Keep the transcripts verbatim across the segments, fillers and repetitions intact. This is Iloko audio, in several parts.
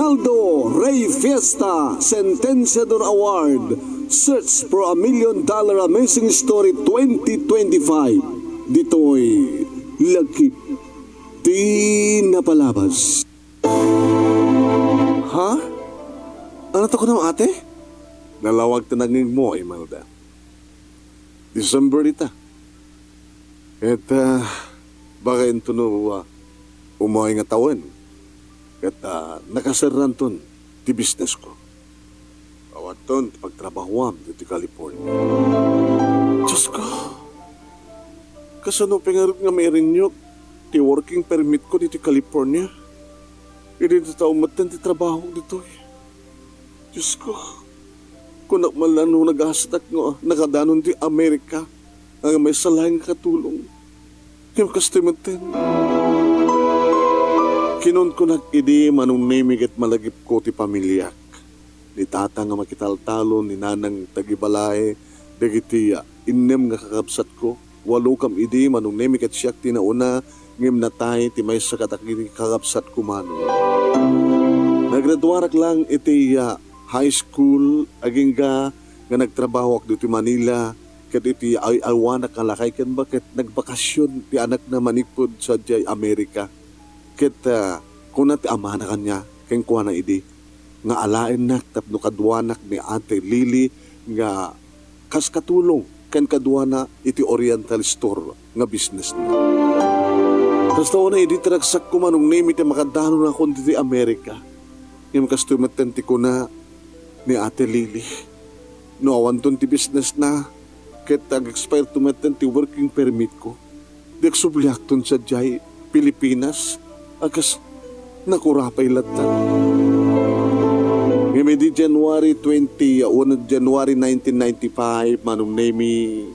Aldo Rey Fiesta Sentenciador Award, Search for a Million Dollar Amazing Story twenty twenty-five. Ditoy lagip ti napalabas. Ha? Ano to kuno, ate? Nalawag ta nangingmo, Imelda. December ita. Ket, ah, baka intono, ah, umay nga tawen. Ket, ah, nakaserranton ti business ko. Awanton ti pagtrabahoam ditoy California. Diyos ko! Kasano pay ngarud nga mairinnyok ti working permit ko ditoy California? Idi dita metten ti trabahok ditoy. Diyos ko, kunak man la no nagasadak nga nakadanon ti Amerika nga maysa laeng nga katulong. Ngem kastoy metten. Kinunkunak idi Manong Nemi ket malagipko ti pamiliak. Ni tata nga makitaltalon, ni nanang tagibalay, dagiti, ah, innem nga kakabsatko. Walo kam idi, Manong Nemi, ket siak ti nauna, ngem natay ti maysa kadagiti kakabsatko, Manong. Nagraduarak lang iti, ah, high school, agingga nga nagtrabahoak ditoy Manila, ket iti ay-aywanak nga lakay ken baket, nagbakasyon ti anakna manipud sadiay Amerika. Ket, ah, kuna ti amana kaniak, kenkuana idi, nga alaennak tapno kaduanak ni Ate Lily nga kas katulong ken kaduana iti Oriental Store nga businessna. Kasta una idi ti ragsakko, Manong Nemi, ti makadanonakon ditoy Amerika. Ngem kastoy metten ti kuna ni Ate Lily. No awanton ti businessna, ket ag-expire to metten ti working permit ko, di agsubliakton sadiay Pilipinas, a kas nakurapay latta. Ngem idi January twenty, wenno January nineteen ninety-five, Manong Nemi,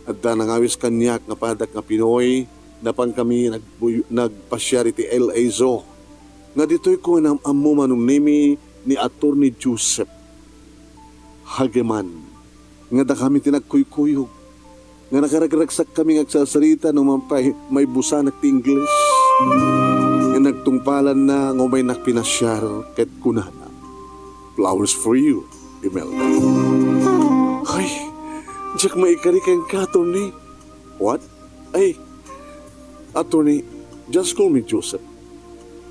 adda nangawis kaniak nga padak nga Pinoy, napan kami nagbuy-, nagpasiar iti L A Zoo. Nga ditoy ko inam-ammo, Manong Nemi, ni Attorney Joseph Hageman, nga dakami ti nagkuykuyog, nga nakaragragsak kami nga agsarsarita no man pay maibusanak ti Ingles. Nga nagtungpalanna nga umaynak pinasiar ket kunana, "Flowers for you, Imelda." Ay, diak maikari kenka, Attorney. What? Ay, Attorney, just call me Joseph.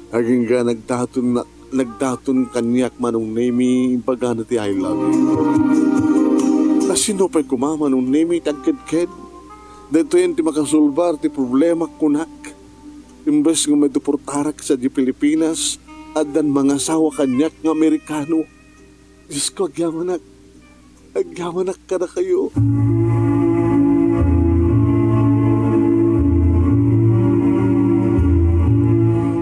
Agingga nagdaton na, nagdaton kaniak, Manong Nemi, imbagana ti I love you. Kasino pay koma, Manong Nemi, ti agkedked? Daytoyen ti makasolbar ti problema, kunak. Imbes nga maideportarak sadiay Pilipinas, addan mangasawa kaniak nga Amerikano. Diyos ko, agyamanak. Agyamanak kadakayo.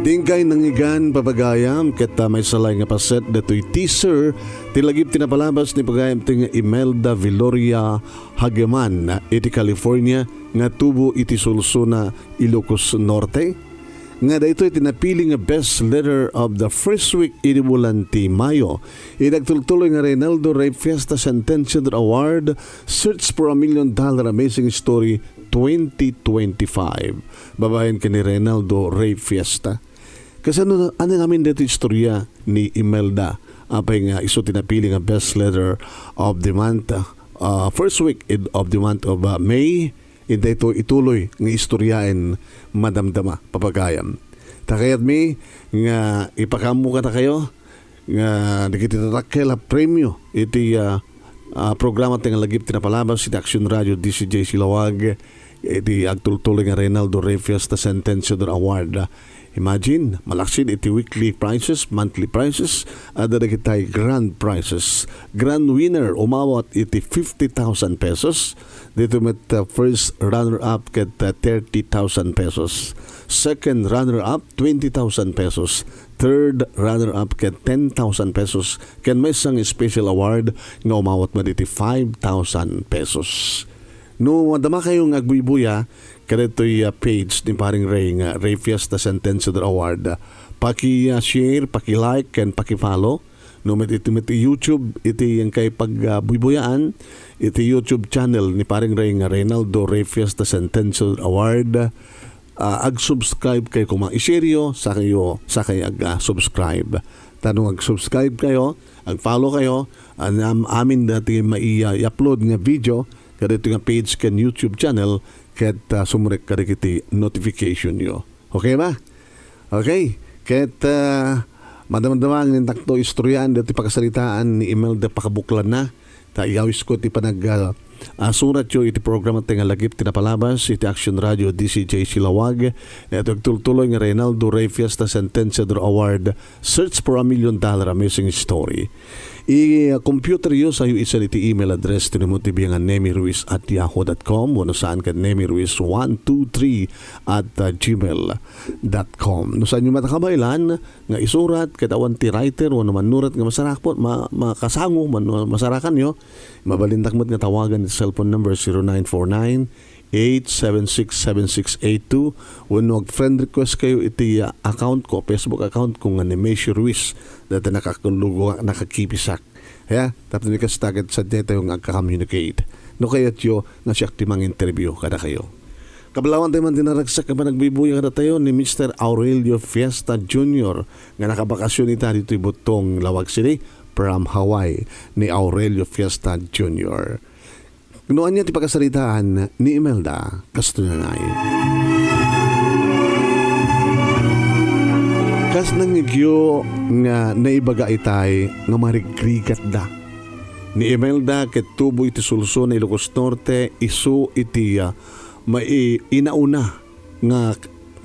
Dingay nangigan, papagayam, ket, ah, maysa laeng nga paset datoy teaser ti lagip ti napalabas ni pagayam ti nga Imelda Viloria Hageman iti California nga tubo iti sulsuna Ilocos Norte. Nga daytoy ti napili nga best letter of the first week idi bulan ti Mayo. Iti agtultuloy nga Reynaldo Rey Fiesta Sentenciador Award, Search for a Million Dollar Amazing Story twenty twenty-five. Babaen ken ni Reynaldo Rey Fiesta. Kasano, ania ngamin daytoy istorya ni Imelda? Apay nga isu ti napili nga best letter of the month, ah, first week id-, of the month of, ah, May. Iti daytoy ituloy nga istoryaen, madamdama, papagayam. Ta kayatmi nga ipakaammo kadakayo nga dagiti tatakkel a premio iti, ah, ah, programa ti nga lagip ti napalabas iti Action Radio D C J Silawag iti agtultuloy nga Reynaldo Rey Fiesta Sentenciador Award. Imagine, malaksid iti weekly prizes, monthly prizes, adda dagiti grand prizes. Grand winner, umawat iti fifty thousand pesos. Dito met, uh, first runner-up ket, uh, thirty thousand pesos. Second runner-up, twenty thousand pesos. Third runner-up ket ten thousand pesos. Ken maysa nga special award nga umawat met iti five thousand pesos. No madamakayo nga agbuybuya kadaytoy, ah, page ni Paring Ray nga Ray Fiesta Sentenciador Award, ah, paki, ah, share, paki like, ken paki follow. No met iti, met YouTube, iti inkay pag, ah, buybuyaan, iti YouTube channel ni Paring Ray nga Reynaldo Ray Fiesta Sentenciador Award, ah, ag-subscribe kayo koma. I-share yo, sakayo, sakay ag, ah, subscribe. Ta no ag-subscribe kayo, ag-follow kayo, an-, am-, amin dati mai-, i-upload nga video, kadagiti nga page ken YouTube channel, ket, ah, sumrek kadagiti notification yo. Okay ba? Okay. Ket, ah, madamdama nga intakto istoryan dati pakasaritaan ni Imelda pakabuklanna. Ta iyawisko ti panag-, ah, ah, suratyo iti programa ti nga lagip ti napalabas iti Action Radio D C J Silawag. Ito agtultuloy nga Reynaldo Rey Fiesta Sentenciador Award, Search for a Million Dollar Amazing Story. I-, ah, computer yo sayo isend iti email address ti nemo ti biangan nemi ruiz at yahoo dot com wenno saan ken nemi ruiz one two three at, ah, gmail dot com. No saanyo met a kabaelan nga isurat ket awan ti writer wenno mannurat nga masarakpot, ma-, makasango, man-, masarakanyo, mabalindak met nga tawagan iti cellphone number zero nine four nine, eight seven six, seven six eight two wenno ag-friend request kayo iti, ah, account ko, Facebook account ko nga ni Messi Ruiz. Dati nakakullugo, nakakipisak. Ya, tapno ni kasta ket sadiay tayo nga agka-communicate. No kayatyo nga siak ti manginterview kadakayo. Kablawan tayo man ti naragsak nga panagbibuya kadatayo ni Mister Aurelio Fiesta Junior nga nakabakasyon ita ditoy Buttong, Laoag City, from Hawaii, ni Aurelio Fiesta Junior. No ania ti pakasaritaan ni Imelda, kastoy ngay. Kas nangngegyo nga naibaga itay nga marigrigatda. Ni Imelda ket tubo iti Sulsuna, Ilocos Norte, isu iti, ah, mai-, inauna nga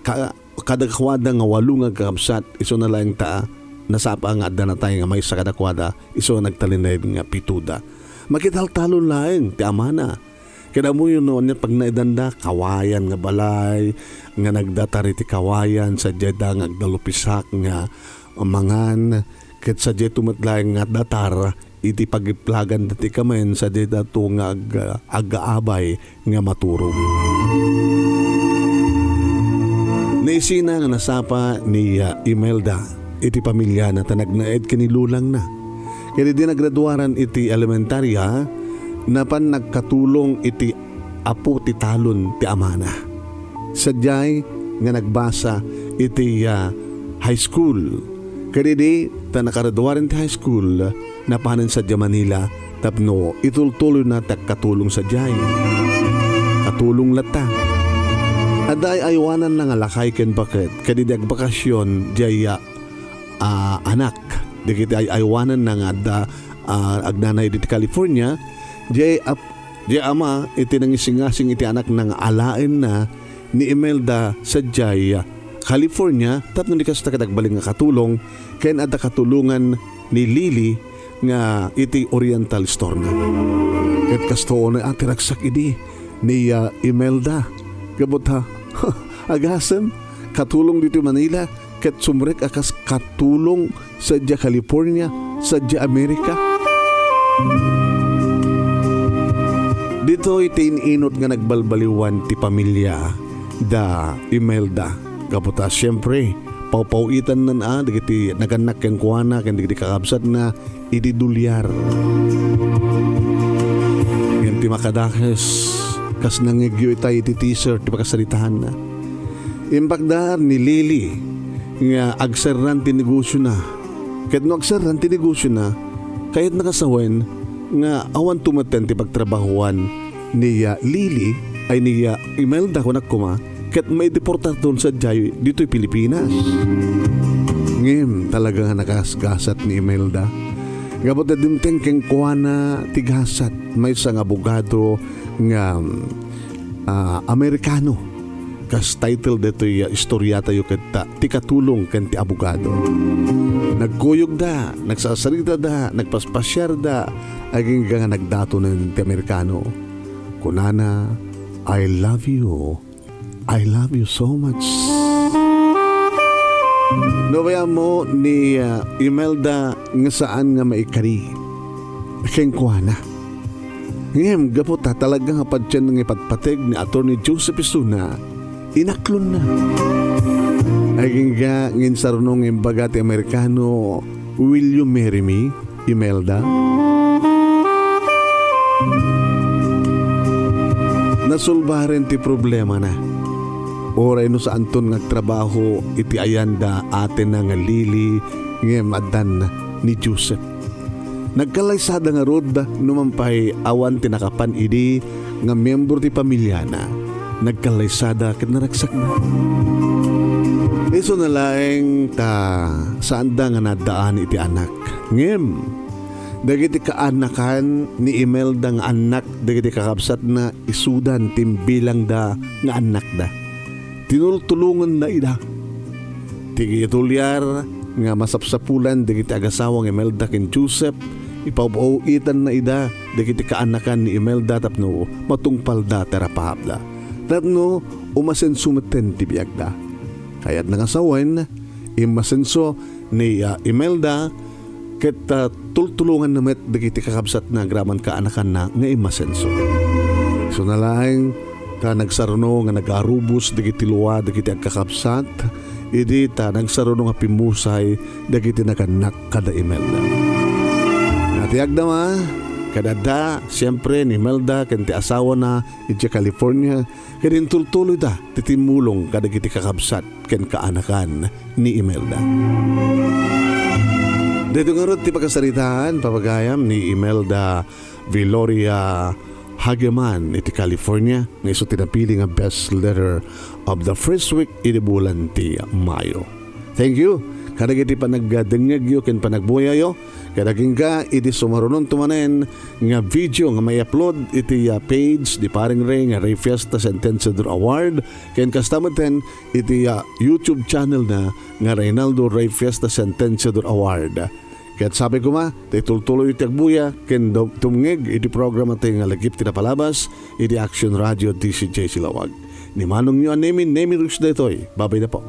ka-, kadakuada nga walo nga agkakabsat, isuna laeng ta nasapa nga adda natay nga maysa kadakuada, isu nga nagtalinaed nga pitoda. Makitaltalon laeng ti amana. Ket ammoyo no ania pagnaedanda, kawayan nga balay, nga nagdatar iti kawayan, sadiay da nga agdalupisak nga mangan, ket sadiay to met laeng nga datar iti pagiplagan dati kamen, sadiay dato nga ag-, agaabay nga maturog. Naisina nga nasapa ni, ah, Imelda iti pamiliana ta nagnaed ken ni lulangna. Ket idi nagraduaran iti elementaria, napan nagkatulong iti apo ti talon ti amana. Sadiay nga nagbasa iti, ah, high school. Ket idi ta nakaraduaren ti high school, napanen sadiay Manila tapno itultuloyna ti agkatulong sadiay. Katulong latta. Adda ay-aywananna nga lakay ken baket, ket idi agbakasyon, diay, ah, ah, anak dagiti ay-aywananna nga adda, ah, agnanayon iti California, diay ap-, diay ama iti nangisingasing iti anakna nga alaenna ni Imelda sadiay California, tapno di kasta ket agbalin nga katulong ken adda katulongan ni Lily nga iti Oriental Store-na. Ket kasto unay a ti ragsak idi ni, ah, Imelda. Gapu ta, agasem, katulong ditoy Manila, ket sumrek a kas katulong sadiay California, sadiay Amerika. Ditoy ti in-inut nga nagbalbaliwan ti pamilya da Imelda. Gapu ta, siempre, pawpaw-itanna a dagiti nagannak kenkuana ken dagiti kakabsatna idi duliar. Ngem ti makadakes, kas nangngegyo itay iti teaser ti pakasaritaanna. Impakdaan ni Lily nga agserran ti negosiona. Ket no agserran ti negosiona, kayatna a sawen nga awan tumetten ti pagtrabahoan ni, ah, Lily, ay ni, ah, Imelda, kunak koma, ket maideportarton sadiay ditoy Pilipinas. Ngem talaga nga nagasgasat ni Imelda. Gapu ta dimteng kenkuana ti gasat, maysa nga abogado nga, ah, Amerikano. Kas title detoy, ah, istoriatayo ket ta, ti katulong ken ti abogado. Nagkuyogda, nagsasaritada, nagpaspasiarda, agingga nga nagdatonen ti Amerikano. Kunana, "I love you. I love you so much." No, bayam mo ni, ah, Imelda nga saan nga maikari kenkuana. Ngem gapu ta talaga nga patien nga ipatpateg ni Attorney Joseph Isuna, inaklonna. Agingga nga insaruno nga imbaga ti Amerikano, "Will you marry me, Imelda?" Nasulbaren ti problemana. Uray no saanton nga agtrabaho iti ayanda atena nga Lily, ngem addan ni Joseph. Nagkallaysada ngarud, numan pay awan ti nakapan idi nga miembro ti pamiliana. Nagkallaysada ket naragsakda. Isu na laeng ta saanda nga naaddaan iti anak. Ngem, dagiti kaanakan ni Imelda nga annak dagiti kakabsatna, isudan ti imbilangda nga annakda. Tinultulonganna ida. Ti gitulyar nga masapsapulan dagiti agasawa nga Imelda ken Joseph, ipaub-awitanna ida dagiti kaanakan ni Imelda tapno matungpalda ti arapaapda. Tapno umasenso metten ti biagda. Kayatna nga sawen, immasenso ni, ah, Imelda ket, ah, tultulonganna met dagiti kakabsatna agraman kaanakanna nga immasenso. Isu na laeng ta nagsaruno nga nagarubos dagiti lua dagiti agkakabsat, idi ta nagsaruno nga pimmusay dagiti nagannak kada Imelda. Natiagda ma, kada adda, siempre, ni Imelda ken ti asawana idiay California, ket intultuloyda ti timmulong kadagiti kakabsat ken kaanakan ni Imelda. Daytoy ngarud ti pakasaritaan, papagayam, ni Imelda Viloria Hageman iti California, nga isu ti napili nga best letter of the first week idi bulan ti Mayo. Thank you kadagiti panagdengngegyo ken panagbuyayo. Ket agingga idi sumarunonto manen nga video nga mai-upload iti, ah, page ni Paring Ray nga Ray Fiesta Sentenciador Award, ken kasta metten iti, ah, YouTube channel na nga Reynaldo Ray Fiesta Sentenciador Award. Ket sapay koma, ta itultuloy ti agbuya ken dum-, tumngeg iti programa tayo nga Lagip ti Napalabas iti Action Radio D C J Silawag. Ni manongyo a Nemi, Nemi Rich daytoy. Babay na po.